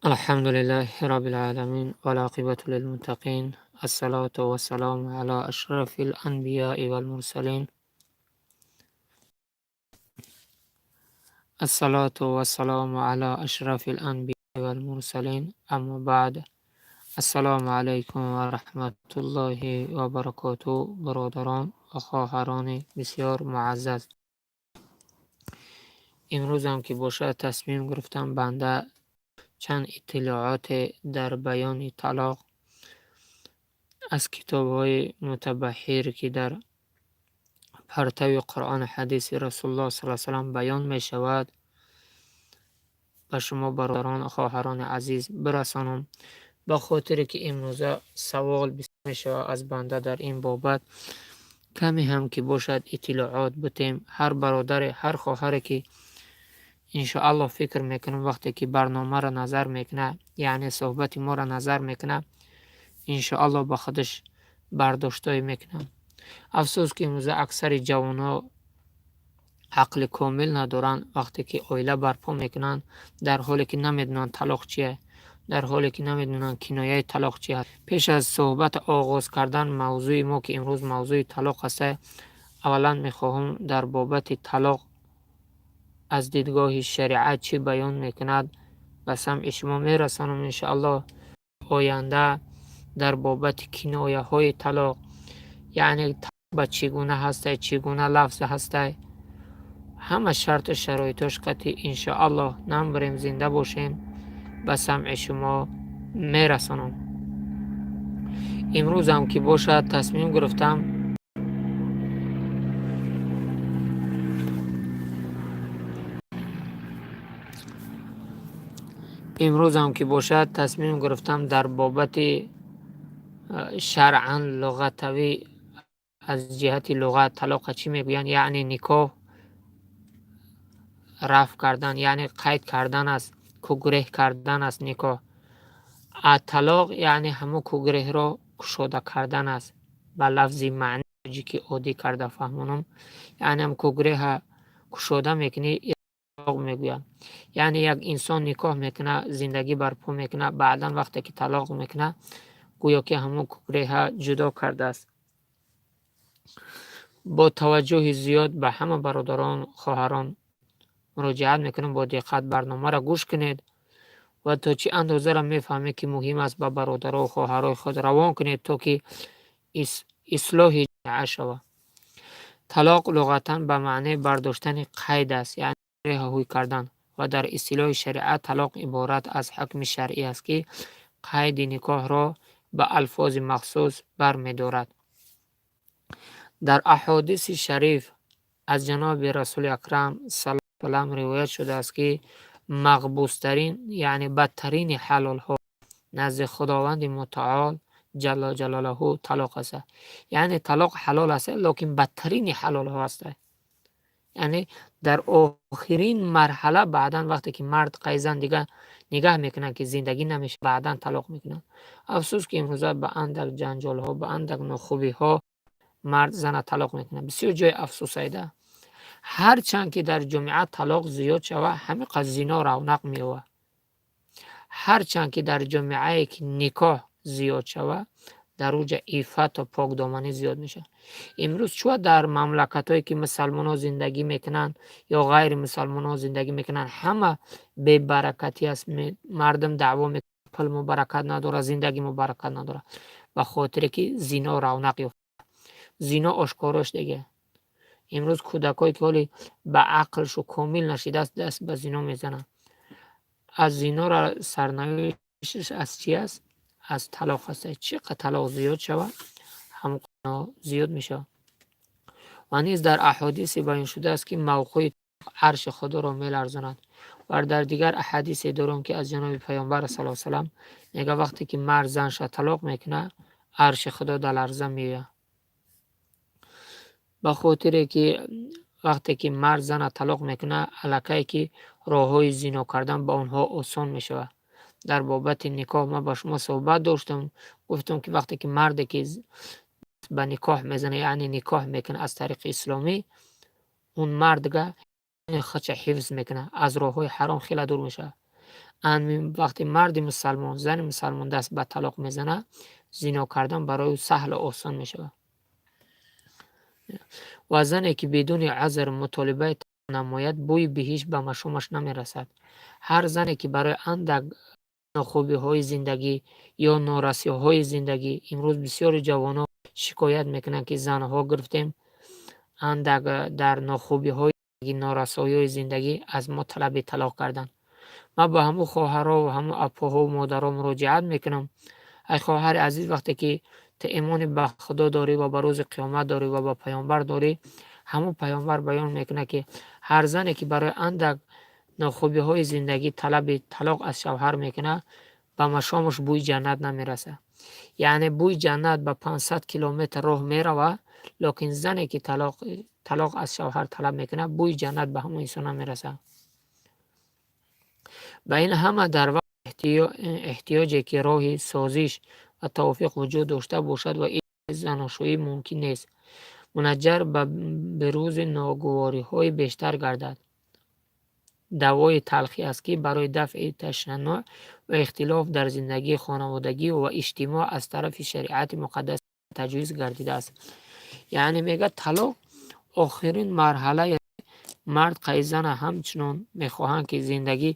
الحمد لله رب العالمين والعاقبة للمتقين الصلاة والسلام على أشرف الأنبياء والمرسلين الصلاة والسلام على أشرف الأنبياء والمرسلين أما بعد السلام علیکم و رحمت الله و برکاته. برادران و خواهران بسیار معزز، امروز هم که باشد تصمیم گرفتم بنده چند اطلاعات در بیان طلاق از کتاب‌های متبحر که در پرتو قرآن و حدیث رسول الله صلی الله علیه و سلم بیان می شود به شما برادران و خواهران عزیز برسانم، به خاطر که امروزه سوال بسیار می شود از بنده در این بابت، کمی هم که باشد اطلاعات بتیم هر برادر هر خواهر که انشاءالله فکر میکنم وقتی که برنامه را نظر میکنه، یعنی صحبت ما را نظر میکنه، انشاءالله با خودش برداشتای میکنه. افسوس که امروزه اکثر جوانها عقل کامل ندارن، وقتی که عائله برپا میکنن در حالی که نمیدونن طلاق چیه، در حالی که نمیدونن کنایه طلاق چیه. پیش از صحبت آغاز کردن موضوع ما که امروز موضوع طلاق هست، اولا میخواهم در بابت طلاق از دیدگاه شریعت چی بیان میکند به سمع شما میرسانم. انشاءالله آینده در بابت کنایه های طلاق، یعنی به چگونه هسته، چگونه لفظ هسته، همه شرط و شرایطش قطعی انشاءالله نمبریم زنده باشیم به سمع شما میرسانم. امروز هم که باشد تصمیم گرفتم امروز هم که باشد تصمیم گرفتم در بابت شرعا لغتوی از جهت لغت طلاق چی میگویند، یعنی نکاح رفع کردن، یعنی قید کردن است، کوگره کردن است نکاح. طلاق یعنی همو کوگره را کشوده کردن است. به لفظ معنی که عادی کرده فهمونم، یعنی هم کوگره کشوده میکنی طلاق میگویند. یعنی یک انسان نکاح میکنه، زندگی برپا میکنه، بعدا وقتی که طلاق میکنه گویا که همون کوگره جدا کرده است. با توجه زیاد به همه برادران خواهران مراجعت میکنم، با دقت برنامه را گوش کنید و تا چه اندازه را میفهمید که مهم است به برادران و خواهرای خود روان کنید تا که اصلاح جامعه شود. طلاق لغتا به معنی برداشتن قید است، یعنی رهایی کردن، و در اصطلاح شریعت طلاق عبارت از حکم شرعی است که قید نکاح را به الفاظ مخصوص برمی‌دارد. در احادیث شریف از جناب رسول اکرم صلی الله علیه و سلم روایت شده است که مغبوس‌ترین یعنی بدترین حلال ها نزد خداوند متعال جل جلاله طلاق است. یعنی طلاق حلال است لیکن بدترین حلال ها است. یعنی در آخرین مرحله بعدا وقتی که مرد قیزن دیگه نگاه میکنن که زندگی نمیشه، بعدا طلاق میکنن. افسوس که امروزه به اندک جنجال ها، به اندک ناخوبی ها مرد زن طلاق میکنه. بسیار جای افسوس ایده. هرچند که در جامعه طلاق زیاد شوه، همه قد زنا رونق میوه. هرچند که در جامعه که نکاح زیاد شوه، در اوج عفت و پاکدامنی زیاد میشه. امروز چون در مملکت هایی که مسلمان ها زندگی میکنن یا غیر مسلمان ها زندگی میکنن، همه بی برکتی است. مردم دعوا میکنن، پول مبارکت نداره، زندگی مبارکت نداره، به خاطر که زنا رونق یافت. زنا آشکاراش دیگه. امروز کودکایی که حالی به عقلش کامل نشیده است دست به زنا میزنن. از زنا را سرنوشتش از چی است؟ از طلاق است. چقدر طلاق زیاد شود هم زیاد میشه. و نیز در احادیث بیان شده است که موقع عرش خدا را میلرزاند. و در دیگر احادیث دارم که از جناب پیامبر صلی الله علیه و سلم میگه وقتی که مرد زنش طلاق میکنه عرش خدا در لرزه میآید. به خاطر که وقتی که مرد زن طلاق میکنه الکی که راههای زنا کردن به آنها آسان میشود. در بابت نکاح ما با شما صحبت داشتم، گفتم که وقتی که مرد که به نکاح میزنه، یعنی نکاح میکنه از طریق اسلامی، اون مرد خودش حفظ میکنه، از راههای حرام خیلی دور میشه. Вақте марди мусалмон, зани мусалмон даст ба талоқ мезанад, зино кардан барои ӯ саҳлу осон мешавад. Ва зане, ки бидуни узр мутолибаи намояд, бӯи биҳишт ба машомаш намерасад. Ҳар зане, ки барои андак нохубиҳои зиндагӣ ё норасиҳои зиндагӣ, имрӯз бисёри ҷавонон шикоят мекунанд, ки занҳо гирифтем, андак дар нохубиҳои норасоиҳои зиндагӣ аз мо талаби талоқ карданд. Ман ба ҳамун хоҳаро ва ҳамун апоҳову модаро муроҷиат мекунам. Ай хоҳари азиз, вақте ки ту имони ба Худо дорӣ ва ба рӯзи қиёмат дорӣ ва ба паёмбар дорӣ, ҳамун паёмбар баён мекунад, ки ҳар зане, ки барои андак нохубиҳои зиндагӣ талаби талоқ аз шавҳар мекунад, ба машомаш бӯи ҷаннат намерасад. Яъне бӯи ҷаннат ба 500 километр роҳ меравад, лекин зане, ки талоқ аз шавҳар талаб мекунад, бӯи ҷаннат ба ҳамон инсон намерасад. Ба ин ҳама дар вақти эҳтиёҷе, ки роҳи созиш ва тавофуқ вуҷуд дошта бошад ва заношӯӣ мумкин нест, мунаҷҷар ба бурӯзи ногувориҳои бештар гардад. Давои талхӣ аст, ки барои дафъи ташаннуъ ва ихтилоф дар зиндагии хонаводагӣ ва иҷтимоъ аз тарафи шариати муқаддас таҷвиз гардидааст. Яъне мегӯяд, талоқ охирин марҳалаи мард қай зана ҳамчунон мехоҳанд, ки зиндагӣ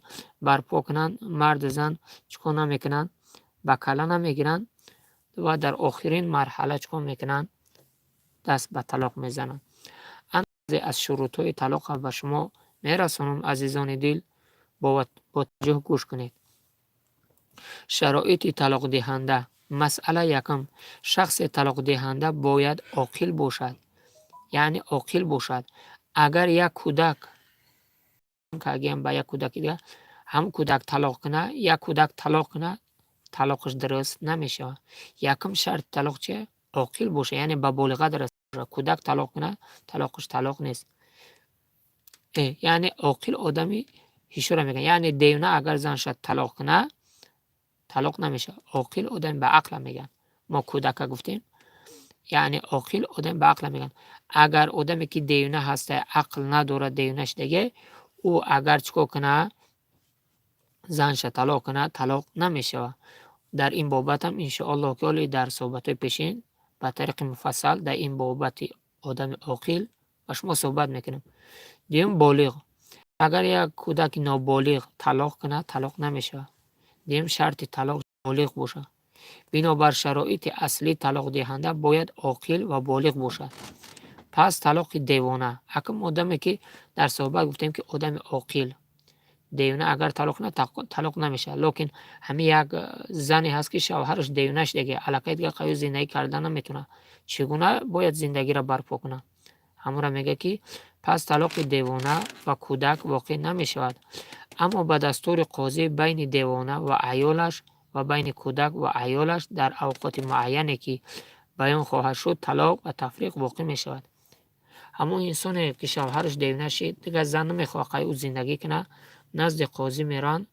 барпо кунанд, марду зан чӣ кор намекунанд, ба калла намегиранд ва дар охирин марҳала чӣ кор мекунанд? Даст ба талоқ мезананд. Аз шурутҳои талоқро ба шумо мерасонам, азизони дил, бо таваҷҷӯҳ гӯш кунед. Шароити талоқдиҳанда. Масъала якум. Шахси талоқдиҳанда бояд оқил бошад. Яъне оқил бошад. Агар як кӯдак ба як кӯдаки дигар, ҳамун кӯдак талоқ кунад, як кӯдак талоқ кунад, талоқаш дуруст намешавад. Якум шарти талоқ чи? Оқил бошад, яъне ба болиғат расида бошад. Кӯдак талоқ кунад, талоқаш талоқ нест. Яъне оқил одами ҳушёра мегӯянд. Яъне девона агар зан шад талоқ кунад, талоқ намешавад. Оқил одами ба ақла мегӯянд. Мо кӯдака гуфтем. Яъне оқил одами ба ақла мегӯянд. Агар одаме, ки девона ҳаста, ақл надорад, девона шудагӣ, ӯ агар чӣ кор кунад, занша талоқ кунад, талоқ намешавад. Дар ин бобатам иншоаллоҳ, ки ҳоле дар суҳбатҳои пешин ба тариқи муфассал дар ин бобати одами оқил ба шумо суҳбат мекунем. Дуюм, болиғ. Агар як кӯдаки ноболиғ талоқ кунад, талоқ намешавад. Дуюм шарти талоқ болиғ бошад. Бинобар шароити аслӣ талоқдиҳанда бояд оқил ва болиғ бошад. Пас талоқи девона. Акм одаме, ки дар суҳбат гуфтем, ки одами оқил. Девона агар талоқ кунад, талоқ намешавад. Лекин ҳамин як зане ҳаст, ки шавҳараш девона шудагӣ, аллакай дигар қавӣ зиндагӣ карда наметавонад. Чӣ гуна бояд зиндагиро барпо кунад? Ҳамонро мегӯяд, ки пас талоқи девона ва кӯдак воқеъ намешавад. Аммо ба дастури қозӣ байни девона ва аёлаш ва байни кӯдак ва аёлаш дар авқоти муайяне, ки баён хоҳад шуд, талоқ ва тафриқ воқеъ мешавад. Ҳамон инсоне, ки шавҳараш девона шид, дигар зан намехоҳад қай ӯ зиндагӣ кунад, назди қозӣ мераванд,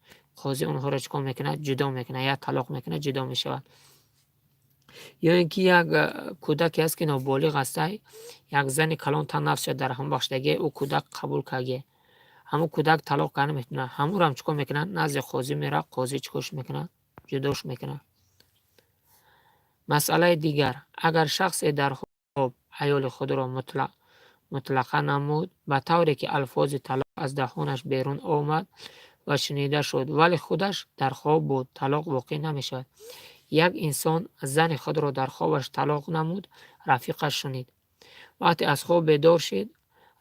қозӣ онҳоро чӣ кор мекунад? Ҷудо мекунад, як талоқ мекунад, ҷудо мешавад. Ё ин ки як кӯдаке ҳаст, ки ноболиғ ҳастай, як зани калон тан нафсша дар ҳамон бахшидагӣ, ӯ кӯдак қабул кардагӣ. Ҳамон кӯдак талоқ карда наметавонад. Ҳамонам чӣ кор мекунад? Назди қозӣ меравад, қозӣ чӣ корш мекунад? Ҷудош мекунад. Масъалаи дигар. Агар шахсе дар хоб аёли худро мутлақа намуд, ба тавре ки алфози талоқ аз даҳонаш берун омад ва шунида шуд, вале худаш дар хоб буд, талоқ воқеъ намешавад. Як инсон зани худро дар хобаш талоқ намуд, рафиқаш шунид. Вақте аз хоб бедор шид,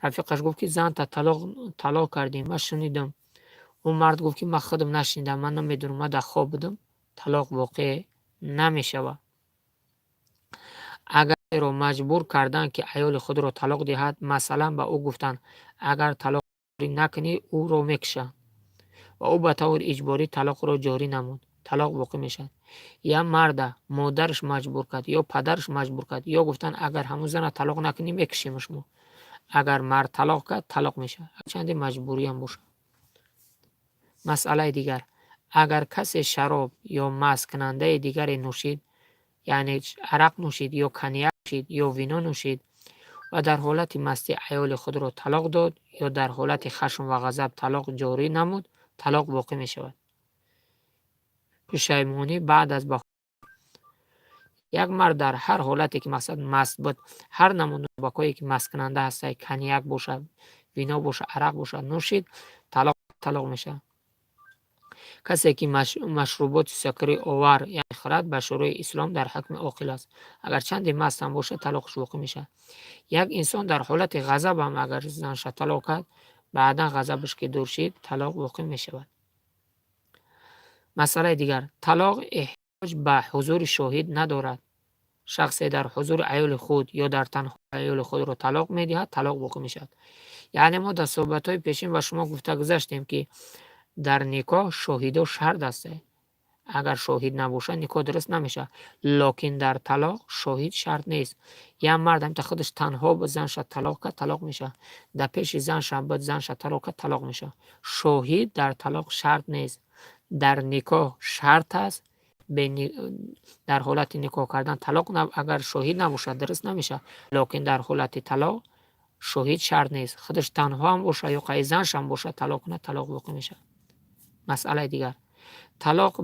рафиқаш гуфт, ки занта талоқ кардӣ, ман шунидам. Ӯ мард гуфт, ки ман худам нашунидам, ман намедонам, ман дар хоб будам. Талоқ воқеъ намешавад. Агареро маҷбур карданд, ки аёли худро талоқ диҳад, масалан, ба ӯ гуфтанд, агар талоқ накунӣ, ӯро мекушанд. Ва ӯ ба таври иҷборӣ талоқро ҷорӣ намуд, талоқ воқеъ мешавад. Як марда модараш маҷбур кард ё падараш маҷбур кард, ё гуфтанд, агар ҳамун зана талоқ накунӣ, мекушемаш мо. Агар мард талоқ кард, талоқ мешавад. Чанде маҷбуриям бошад. Масъалаи дигар. Агар касе шароб ё масткунандаи дигаре нӯшид, яъне арақ нӯшид ё коньяк нӯшид ё вино нӯшид ва дар ҳолати мастӣ аёли худро талоқ дод ё дар ҳолати хашм ва ғазаб талоқ ҷорӣ намуд, талоқ воқеъ мешавад. Пушаймонӣ баъд аз ба як мард дар ҳар ҳолате ки, мақсад, маст буд, ҳар намуд нӯшобакҳое ки масткунанда ҳастанд, коньяк бошад, вино бошад, арақ бошад, нӯшид, талоқ талоқ мешавад. Касе ки машруботи сакриовар хӯрад, ба шуруи ислом дар ҳукми оқил аст. Агарчанде маст ҳам бошад, талоқаш воқеъ мешавад. Як инсон дар ҳолати ғазаб ҳам агар занша талоқ кард, баъдан ғазабаш ки дур шид, талоқ воқеъ мешавад. Масъалаи дигар: талоқ эҳтиёҷ ба ҳузури шоҳид надорад. Шахсе дар ҳузури аёли худ ё дар танҳо аёли худро талоқ медиҳад, талоқ воқеъ мешавад. Яъне мо дар суҳбатҳои пешин ба шумо гуфта гузаштем, ки дар никоҳ шоҳидо шарт ҳастанд. Агар шоҳид набошад, никоҳ дуруст намешавад. Локин дар талоқ шоҳид шарт нест. Як мард ҳамта худаш танҳо буд, занша талоқ кард, талоқ мешавад. Дар пеши заншам буд, занша талоқ кард, талоқ мешавад. Шоҳид дар талоқ шарт нест. Дар никоҳ шарт аст. Дар ҳолати никоҳ кардан талоқ агар шоҳид набошад, дуруст намешавад. Локин дар ҳолати талоқ шоҳид шарт нест. Худаш танҳо ҳам бошад ё қайи заншам бошад, талоқ кунад, талоқ воқеъ мешавад. Масъалаи дигар: талоқ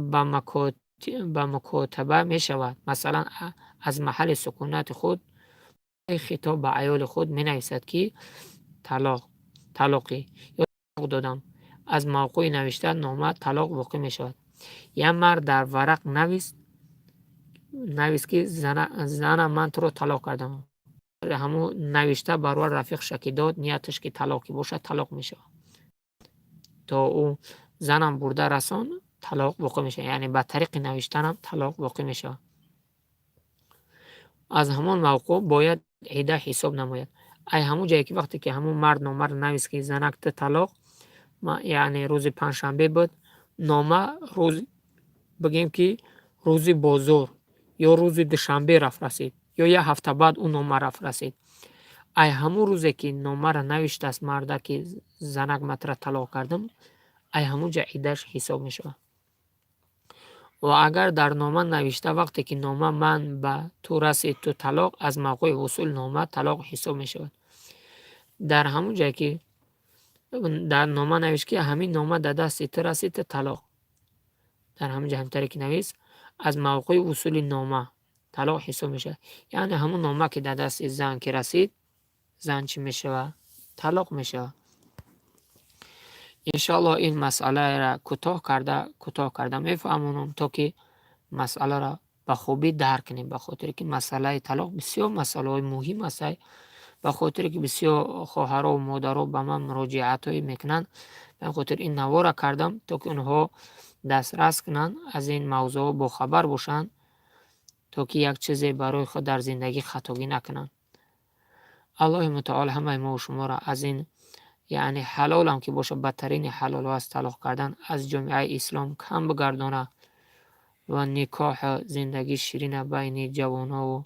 ба мукотаба мешавад. Масалан, аз маҳалли сукунати худ хитоб ба аёли худ менависад, ки талоқ, талоқӣ ё талоқ додам. Аз мавқӯи навишта нома талоқ воқеъ мешавад. Як мард дар варақ навист, ки зана, ман туро талоқ кардам. Ҳамун навишта барои рафиқша ки дод, нияташ ки талоқ ки бошад, талоқ мешавад. То ӯ занам бурда расон, талоқ воқеъ мешавад. Яъне ба тариқи навиштанам талоқ воқеъ мешавад. Аз ҳамон мавқӯъ бояд идда ҳисоб намояд. Ай ҳамун ҷое ки вақте ки ҳамун мард номаро навист, ки занак, ту талоқ, яъне рӯзи панҷшанбе буд нома, рӯз бигем ки рӯзи бозор ё рӯзи душанбе рафт расид, ё як ҳафта баъд ӯ нома рафт расид. Ай ҳамун рӯзе ки номаро навиштааст марда, ки занак, ман туро талоқ кардам, ай ҳамун ҷа иддаш ҳисоб мешавад. Ва агар дар нома навишта, вақте ки нома ман ба ту расид, ту талоқ, аз мавқӯи вусули нома талоқ ҳисоб мешавад. Дар ҳамун ҷое ки дар нома навишт, ки ҳамин нома дар дасти ту расид, ту талоқ, дар ҳамин ҷа ҳамтаре ки навист, аз мавқӯи вусули нома талоқ ҳисоб мешавад. Яъне ҳамун нома ки дар дасти зан ки расид, зан чӣ мешавад? Талоқ мешавад. Иншоаллоҳ, ин масъаларо кӯтоҳ карда мефаҳмонам, то ки масъаларо ба хубӣ дарк кунем, ба хотире ки масъалаи талоқ бисёр масъалаҳои муҳим ҳастад, ба хотире ки бисёр хоҳарову модаро ба ман муроҷиатҳое мекунанд. Ба ин хотир ин наворро кардам, то ки онҳо дастрас кунанд, аз ин мавзӯъҳо бохабар бошанд, то ки як чизе барои худ дар зиндагӣ хатогӣ накунанд. Аллоҳи мутаол ҳамаи мову шуморо аз ин, яъне ҳалолам ки бошад, бадтарини ҳалолҳо аст талоқ кардан, аз ҷомеаи ислом кам бигардонад ва никоҳу зиндагии ширина байни ҷавонову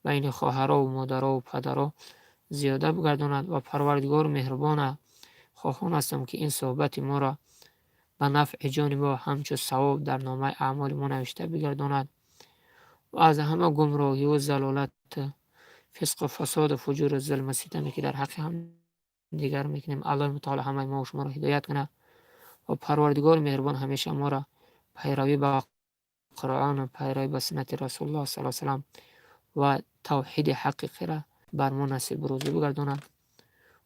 байни хоҳарову модарову падаро зиёда бигардонад. Ва Парвардигору меҳрубона хоҳон ҳастам, ки ин суҳбати моро ба нафъи ҷони мо ҳамчун савоб дар номаи аъмоли мо навишта бигардонад ва аз ҳама гумроҳиву залолату фисқу фасоду фуҷуру зулму ситаме, ки дар ҳаққи ҳамдигар мекунем, Аллоҳи мутаоло ҳамаи мову шуморо ҳидоят кунад ва Парвардигори меҳрубон ҳамеша моро пайравӣ ба Қуръону пайравӣ ба суннати Расулуллоҳ саллаллоҳу алайҳи васаллам ва тавҳиди ҳақиқиро бар мо насибу рӯзӣ бигардонад.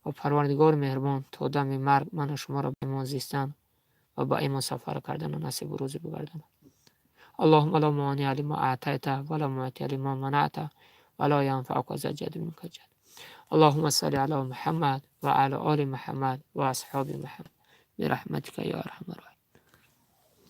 Ва Парвардигори меҳрубон то дами марг ману шуморо ба имон зистан ва ба имон сафар кардану насибу рӯзӣ бигардонад. اللهم لا مانع لما أعطيت ولا معطي لما منعت ولا ينفع ذا الجد منك الجد. اللهم صل على محمد وعلى آل محمد وأصحاب محمد برحمتك يا أرحم الراحمين.